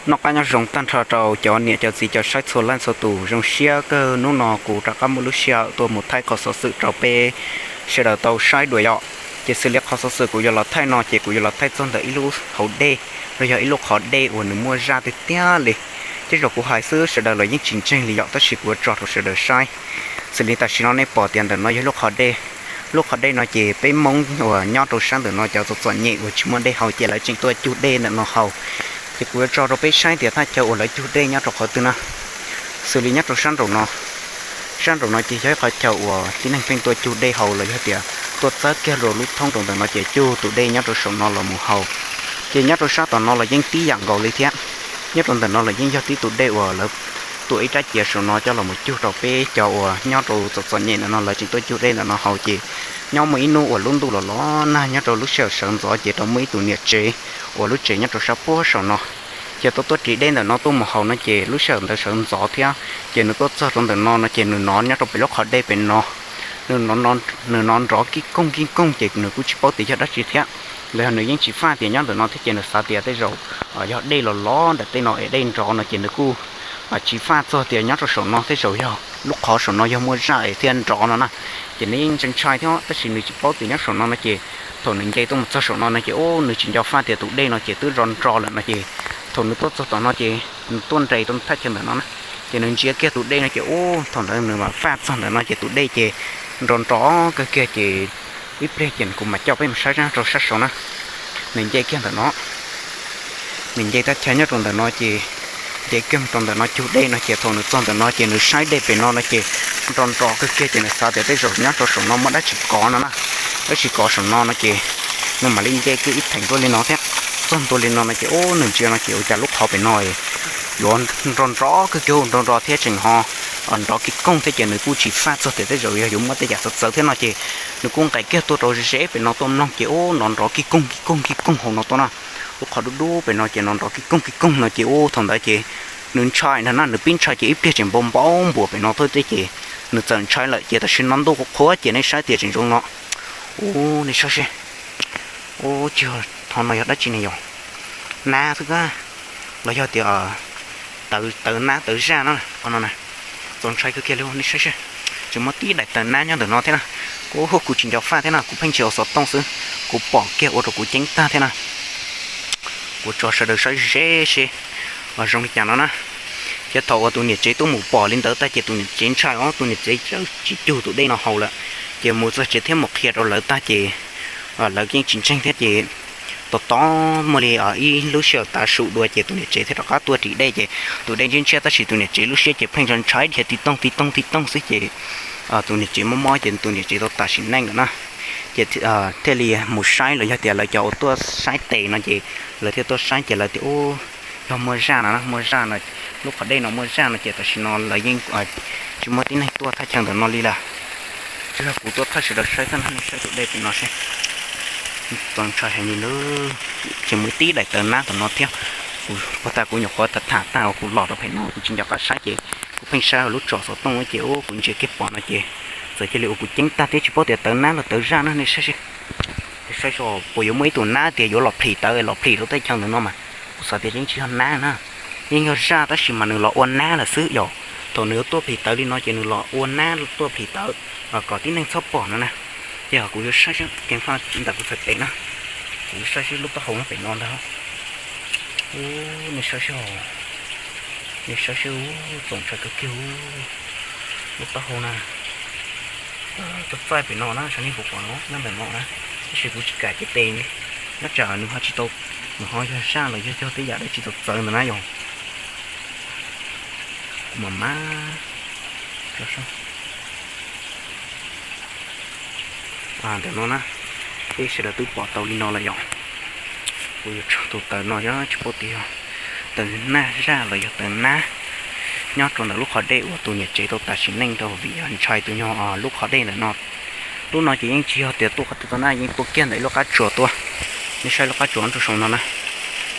Noj qab nyob zoo tag nrho rau cov niam cov txiv cov saib txhua leej txhua tus, zoo siab kawg hnub no kuv rov qab muaj lub sij hawm tuaj mus thaij qhov xov xwm rau peb sawv daws tau saib dua yom. Ces xws li qhov xov xwm kuv yuav los thaij no ces kuv yuav los thaij txog ntawm ib lub hauv dej, los yog ib lub qhov dej uas nws muaj zaj tiag tiag li. Tej zaum kuv hais xwb sawv daws los yeej tsis ntseeg li yom, tab sis kuv yuav tso rau sawv daws saib. Xws li tam sim no nej pom tias ntawm no yog lub qhov dej. Lub qhov dej no ces peb Hmoob uas nyob rau sab ntawm no cov txom txom nyem uas tsis muaj dej haus ces lawv tseem tuaj cug dej ntawm no haus. Ces kuv yuav tso rau peb saib tias thaj chaw uas lawv cug dej nyob rau qhov twg na. Xws li nyob rau sab nraum no, sab nraum no ces yog ib qhov chaw uas tib neeg pheej tuaj cug dej haus los yog tias tuaj txawb kiag rau lub thoob rau ntawm no ces cug tus dej nyob rau saum no los mus haus. Ces nyob rau sab tom no los yeej tib yam nkaus li thiab. Nyob rau ntawm no los yeej yog tib tus dej uas lawv tuam ib rab ciav saum no coj los mus cug rau peb cov uas nyob rau txom txom nyem ntawm no lawv tseem tuaj cug dej ntawm no haus ces nyob muaj ib hnub uas lub ntuj los los nag nyob rau lub sij hawm sawv ntxov ces tau muaj ib tus niam tsev uas lub tsev nyob rau sab puag saum no ces tau tuaj ris dej ntawm no tuaj mus haus no ces lub sij hawm ntawd sawv ntxov thiab ces nws tuaj txog rau ntawm no no ces nws hnov nyob rau pem lub qhov dej pem no, nws hnov nrov kij kooj kij kooj ces nws kuj tsis paub tias yog dab tsi thiab. Los yog nws yeej tsis faj tias nyob ntawm no thiab ces nws xav tias tej zaum yog dej los los ntawm tej no es dej nrov no ces nws kuj tsis faj txog tias nyob rau saum no tej zaum yog lub qhov saum no yog muaj zaj es thiaj nrov no na. Ces nws yeej ntshai ntshai thiab tab sis nws tsis paub tias nyob saum no no ces thaum nws nce tuaj mus txog saum no no ces ub nws tsis nco faj tias tus dej no ces twb nrov nrov lawm no ces thaum nws tuaj txog tom no ces nws tuaj nres rau thaj chaw ntawm no na, ces nws ntsia kiag tus dej no ces ub thaum ntawd nws mam faj txog ntawm no ces tus dej ces nrov nrov kawg kiag ces ib pliag ces kuv mam coj peb mus saib rau sab saud na. Nws nce kiag ntawm no, nws nce thaj chaw nyob rau ntawm no ces nce kiag rau ntawm no cug dej no ces thaum nws txog ntawm no ces nws saib dej pem no no ces nrov nrov kawg kiag ces nws xav tias tej zaum nyob rau saum no muaj dab tsi kov no na. Dab tsi kov saum no no ces nws mam li nce kiag ib theem ntua li no thiab. Txog ntua li no no ces ub nws ntsia no ces ua cas lub qhov pem no yuav nrov nrov kawg kiag nrov nrov thiab tseem ho nrov kij kooj thiab ces nws kuj tsis faj txog tias tej zaum yog yuav muaj tej yam txawv txawv thiab no ces nws kuj nqes kiag tuaj rau ze pem no tuaj mloog ces ub nrov nrov kij kooj kij kooj kij kooj hauv no tuaj na. Lub qhov dub dub pem no ces nrov nrov kij kooj kij kooj no ces ub thaum ntawd ces nws ntshai ntag na, nws pib ntshai ces ib pliag tseem npau npau npuas pem no thiab ces nws txawm ntshai lawm ces tam sim no ntuj qhuav qhuav ces nej saib tias tseem zoo no. Ub nej saib seb, ub tsis, qhov no yog dab tsi ne yom? Nab xwb kab, los yog tias tawv nab tawv zaj no, qhov no na. Txaus ntshai kawg kiag li nej saib seb, tseem muaj tib daim tawv nab nyob ntawm no thiab na. Kuv, kuv tsis nco faj thiab na, kuv pheej nrhiav ua xov tooj xwb, kuv pom kiag ua rau kuv ceeb tag thiab na. Kuv tso sawv daws saib ze seb zoo li cas no na. Thiab thaum uas tus niam tsev tuaj mus pom li ntawd tag ces tus niam tsev ntshai os, tus niam tsev tsis cug tus dej no haus lawm. Ces mus txog tsev thiab mus qhia rau lawv tag ces lawv yeej tsis ntseeg thiab ces tos tos muaj li ib lub sij hawm tav su dua ces tus niam tsev thiaj rov qab tuaj ris dej ces tus dej ntshiab ntshiab tab sis tus niam tsev lub siab ces pheej ntshai dhia ti toog ti toog ti toog xwb ces tus niam tsev mob mob ces tus niam tsev tau tas sim neej lawm na. Ces thiaj li mus saib los yog tias lawv cov uas tuaj saib tes no ces lawv thiaj tuaj saib ces lawv tias ub, yog muaj zaj no, muaj zaj no, lub qhov dej no muaj zaj no ces tam sim no lawv yeej tsis muaj tib neeg tuaj thaj chaw ntawm no li lawm. Tsuas yog kuv tuaj thaij sawv daws saib xwb na, nej saib tus dej pem no seb. Txaus ntshai heev li na, tseem muaj tib daim tawv nab tom no thiab. Kuv, puag ta kuv nyuam qhuav tham tham tag uas kuv los rau pem no kuv tsis nco qab saib ces kuv pheej saib lub tsom xov tooj ces ub kuv ntsia kiag pom no ces txawm cia li ua kuv ceeb tag thiab tsis paub tias tawv nab los tawv zaj na nej saib seb. Saib puas yuav muaj ib tug nab tias yuav los plhis tawv los plhis rau tej chaw ntawm no mas kuv xav tias yeej tsis yog nab na, yeej yog zaj tab sis mas nws los ua nab lawm xwb yom. Thaum nws yuav tuaj plhis tawv li no ces nws los ua nab tuaj plhis tawv kom tib neeg txhob pom no na. Ces kuv yuav saib seb ceev faj ntawm kuv txhais tes na, kuv yuav saib seb lub taub hau no pem no ntag. Ub nej saib seb, nej saib seb, txaus ntshai kawg kiag lub taub hau na. Txaij txaij pem no na, saib nej puas pom no nyob ntawm no na, tab sis kuv tsis kam cev tes li, nyob tsam nws ho tsis tau, nws ho yog zaj los yog yog tej yam dab tsi txawv txawv ntawm na yom. Kuv mam mab ntawm no na, peb sawv daws twb pom tau li no lawm yom. Kuv yuav tso tus tawv no yog tsis paub tias yog tawv nab zaj los yog tawv nab nyob rau ntawm lub qhov dej uas tus niam tsev tau tas sim neej rau vim yog ntshai tus nyuag lub qhov dej ntawm no. Lub no ces yeej tsis yog tias tuaj qhov twg tau na, yeej tuaj kiag ntawm ib lub qab tsuas tuaj. Nej saib lub qab tsuas nyob rau saum no na,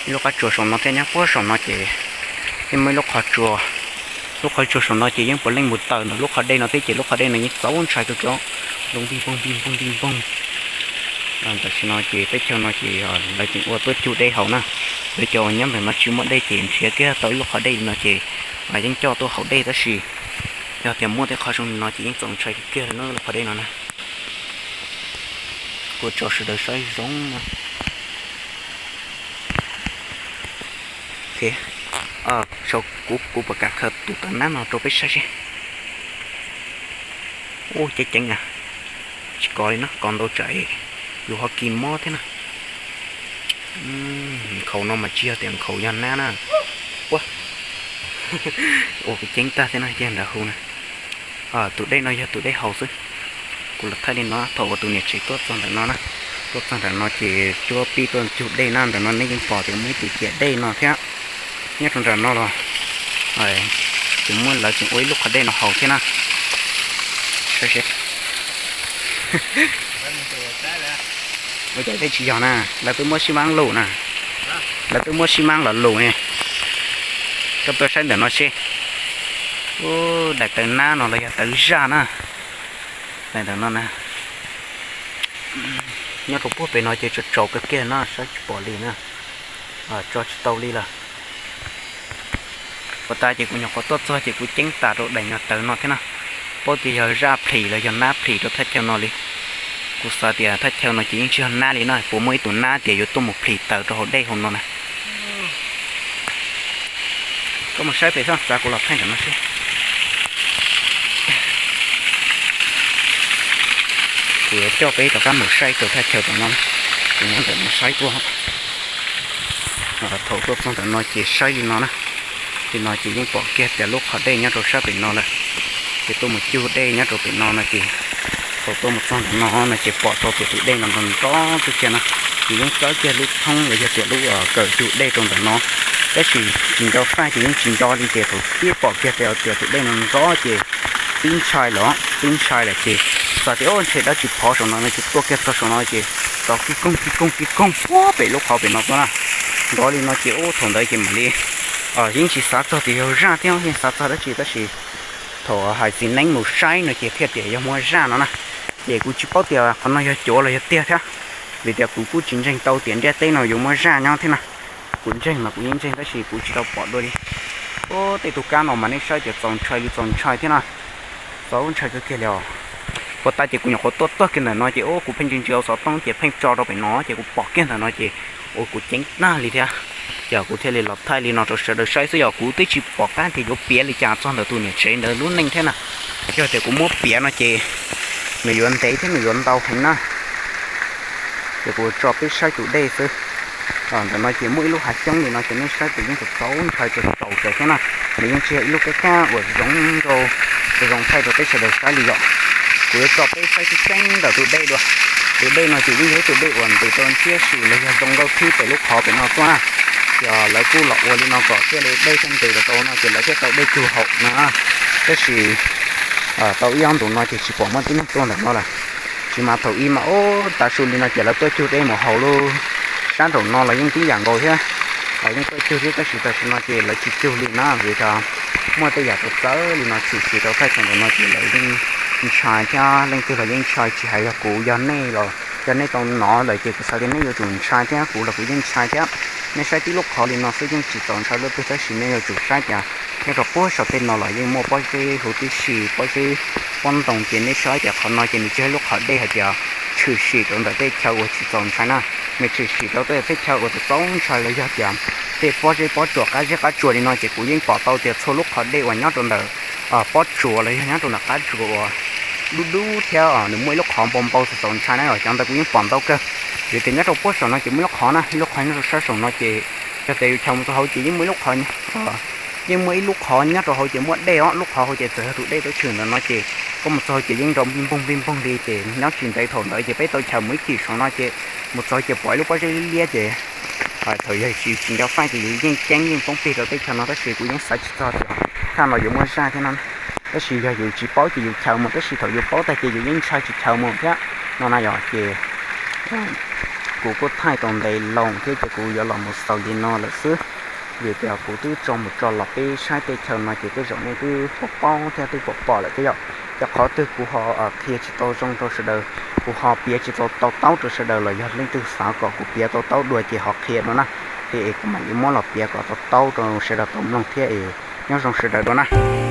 ib lub qab tsuas saum no thiab nyob puag saum no ces yeej muaj ib lub qhov tsua. Lub qhov tsua saum no ces yeej puav leej mus tawm ntawm lub qhov dej no thiab ces lub qhov dej no yeej txaus ntshai kawg kiag, nplooj npig nplooj npig nplooj npig nplooj. Tam sim no ces teb chaws no ces lawv tseem ua tuaj cug dej haus na, Lawv cov uas nyob ntawm no tsis muaj dej ces nrhiav kiag tau ib lub qhov dej li no ces yeej coj tuaj haus dej tab sis yog tias muaj tej qhov zoo li no ces yeej txaus ntshai kawg kiag li no lub qhov dej no na. Kuv tso sawv daws saib zoo no. Kuv, kuv puas kam khaws tus taw nab no rau peb saib seb. Ub, ceev ceev na. Tsis kov li no, kov ntau tsam yus ho kis mob thiab na. Nkhaus no mas tsis yog tias nkhaus yog nab na. Ua, ua kuv ceeb tag thiab no, yog nrad hu na. Tus dej no yog tus dej haus xwb. Kuv los thaij li no, thaum uas tus niam tsev tuaj txog ntawm no na, tuaj txog nram no ces cuab pib tuaj cug dej na, ntawm no nej yeej pom tias muaj ib tus ciam dej no thiab. Nyob rau nram no los ces muab lawv tseem ua ib lub qhov dej no haus thiab na. Saib seb. Ua cas tej tsis yog na, lawv twb muab sib mab lus na, lawv twb muab sib mab los lus ne. Koj tuaj saib ntawm no seb. Ub, daim tawv nab no los yog tawv zaj na. Daim ntawm no na. Nyob rau puag pem no ces tsaus tsaus kawg kiag no, saib tsis pom li na. Tso tsis tau li lawm. Puas tas ces kuv nyuam qhuav tuaj txog ces kuv ceeb tas rau daim nyuag tawv no thiab na. Paub tias yog zaj plhis los yog nab plhis rau thaj chaw no li. Kuv xav tias thaj chaw no ces yeej tsis yog nab li na, puas muaj ib tug nab tias yuav tuaj mus plhis tawv rau hauv dej hauv no na. Koj mus saib pem xwb, txav kuv los thaij ntawm no seb. Kuv yuav coj peb rov qab mus saib rau thaj chaw ntawm no, kuv nyob ntawm no saib tuaj. Thaum tuaj txog ntawm no ces saib li no na, li no ces yeej pom kiag tias lub qhov dej nyob rau sab pem no lawm. Ces tuaj mus cug dej nyob rau pem no no ces, thaum tuaj mus txog ntawm no no ces pom tau tias tus dej no nrov nrov txog kiag no, ces yeej txawb kiag lub thoob los yog tias lub kawm cug dej rau ntawm no. Tab sis tsis nco faj ces yeej tsis nco li ces thaum pib pom kiag tias tus dej no nrov ces pib ntshai lawm, pib ntshai lawm ces xav tias ub ntshe dab tsi phov saum no no ces tuaj kiag txog saum no ces rov kig koog kig koog kig koog puag pem lub qhov pem no tuaj na. Nrov li no ces ub thaum ntawd ces mam li yeej tsis xav txog tias yog zaj thiab yeej xav txog dab tsi tab sis thaum hais txiv neeb mus saib no ces thiaj tias yog muaj zaj no na. Ces kuv tsis paub tias qhov no yog cuav los yog tiag thiab, vim tias kuv kuj tsis ntseeg tau tias ntiaj teb no yuav muaj zaj nyob thiab na. Kuv ntseeg mas kuv yeej ntseeg tab sis kuv tsis tau pom dua li. Ub, tej tus kab no mas nej saib tias txaus ntshai li txaus ntshai thiab na. Txaus ntshai kawg kiag li os. Puas tas ces kuv nyuam qhuav tuaj txog kiag ntawm no ces ub kuv pheej ntsia ntsia hauv xov tooj ces pheej tso rau pem no ces kuv pom kiag ntawm no ces ua kuv ceeb tag li thiab. Ces kuv thiaj li los thaij li no rau sawv daws saib xwb, yog kuv twb tsis pom qab tias yuav piav li cas txog ntawm tus niam tsev ntawd lub neej thiab na. Yog tias kuv muab piav no ces nws yuav ntev thiab nws yuav ntau heev na. Ces kuv tso peb saib tus dej xwb. Ntawm no ces muaj ib lub hav xyoob li no ces nej saib ces yeej txaus ntshai txaus tsaus thiab na. Nws yeej tsis yog ib lub kab kab uas zoo rau, zoo thaij rau peb sawv daws saib li yom. Kuv yuav tso peb saib tseeb tseeb ntawm tus dej dua. Tus dej no ces yeej yog ib tus dej uas ntws rau ntxhiab sim los yog zoo nkauj thib pem lub qhov pem no tuaj na. Ces lawv kuj los ua li no kom thiaj li dej thiaj ntws rau no ces lawv thiaj tau dej cug haus na. Tab sis tau ib ob ntus no ces tsis pom muaj tib neeg tuaj ntawm no lawm. Tsis mas thaum ub mas ub tav su li no ces lawv tuaj cug dej mus haus lub sab nraum no los yeej tib yam nkaus thiab. Los yeej tuaj cug thiab tab sis tam sim no ces lawv tsis cug li na vim tias muaj tej yam txawv txawv li no tshwm sim rau thaj chaw ntawm no ces lawv yeej ntshai thiab, leej twg los yeej ntshai tsis hais yog kuv yog nej los yog nej tau hnov lawm ces kuv xav tias nej yuav tsum ntshai thiab, kuv los kuv yeej ntshai thiab. Nej saib tib lub qhov li no xwb yeej tsis txaus ntshai luaj twg tab sis nej yuav tsum saib tias nyob rau puag saum tej no los yeej muaj pob zeb huv tib si, pob zeb pob ntoo ces nej saib tias qhov no ces nws tsis yog ib lub qhov dej hais tias tshwm sim rau ntawm tej chaw uas tsis txaus ntshai na. Nws tshwm sim rau tej teb chaws uas txaus ntshai los yog tias tej pob zeb pob tsuas qab zeb qab tsuas li no ces kuv yeej pom tau tias txhua lub qhov dej uas nyob rau ntawm pob tsuas los yog nyob rau ntawm qab tsuas uas dub dub thiab nws muaj ib lub qhov npau npau txaus ntshai na, cov ntawd kuv yeej pom ntau kawg. Vim tias nyob rau puag saum no ces muaj ib lub qhov na, ib lub qhov nyob rau sab saum no ces yog tias yus chaws mus txog hauv ces yeej muaj ib lub qhov, yeej muaj ib lub qhov nyob rau hauv ces muaj dej os, lub qhov hauv ces txawm yog tus dej tuaj tshwm ntawm no ces koj mus txog hauv ces yeej nrov npij npoog npij npoog li ces nyob tsis ntev thaum ntawd ces peb tau chaws mus ib chim saum no ces mus txog ces pom ib lub pob zeb liab liab ces thaum yog tsis tsis nco faj ces yus yeej ceeb yeej poob plig rau teb chaws no tab sis kuv yeej xav tsis txog tias thaj no yuav muaj zaj thiab no. Tab sis yog yus tsis paub ces yus chaws mus tab sis thaum yus paub tag ces yus yeej ntshai tsis chaws mus thiab no na yom. Ces kuv kuj thaij tau ntev loo thiab ces kuv yuav los mus xaus li no lawm xwb. Vim tias kuv twb tso mus tso los peb saib tej chaw no ces tej zaum nej twb paub paub thiab twb pom pom lawm thiab yom. Ces qhov twg kuv ho qhia tsis tau zoo rau sawv daws, kuv ho piav tsis tau tau taub rau sawv daws los yog leej twg xav kom kuv piav tau taub dua ces ho qhia no na. li es kuv mam li muab los piav kom tau taub rau sawv daws tau mloog thiab es nyob zoo sawv daws dua na.